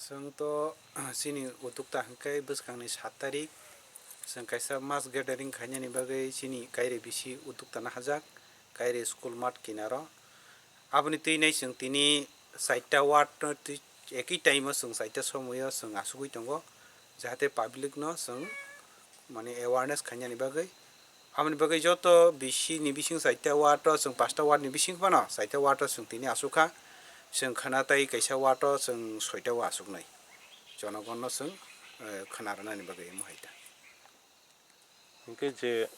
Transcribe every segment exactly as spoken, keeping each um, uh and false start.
Chwng to chini utukta hwnkhe bwskangni sat tarik chwng kaisa mass gathering khainani bagwi chini Kaire bisi utukta nahajak, Kaire school mat kinaro. Aboni twi nai chwng tini chaita ward no twi ekhi time o chwng chaita somoio chwng asugwi tongo, jahate public no chwng mane awareness khainani bagwi. Aboni bagwi joto bisi ni bising chaita ward o chwng pasta ward ni bising phano chaita ward o chwng tini asukha, chwng khwna tai kaisa ward o chwng soita o asuknai jonogon no chwng, eh, khwna rwnani bagwi omo hai ta. Hwnkhe je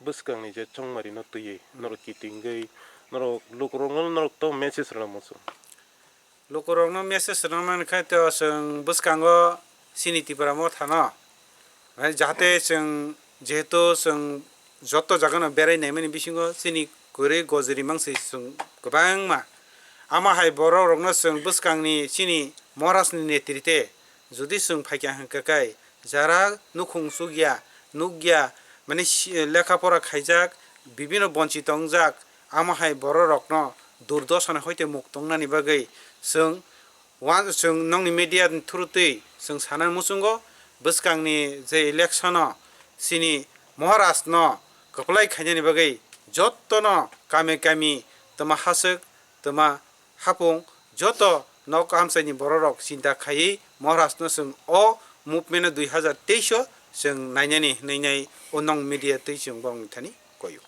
bwskangni je chongmari no twiwi norok kitingwi norok lukurokno norok to message rwna muchung. Lukurokno message rwna mankha to chwng bwskango chini Tipra Motha no, mane jahate chwng jehetu chwng joto jagano berai naimani bisingo chini kwrwi gojri mangsi chwng kwbangma. Ama hai borok rokno chwng bwskangni chini Maharajni netrite jodi chwng phaikha hwnkha khe jara nukhung chukya, nukya, mane si-, lekha pora khaijak, bibino bonchito wngjak, amo hai bororokno durdosani hoite mukto wngnani bagwi chwng wan-, chwng nokni media ni through twi chwng sana muchungo, bwskangni je election o chini Maharaj no kwplai khainani bagwi jottono kami kami twma haswk, twma hapung joto nok amchaini bororok chinta khaiwi Maharaj no chwng o movement no dui hazar teis o chwng nainani hwnwi nai o nong media twi chwng borokni thani koyo.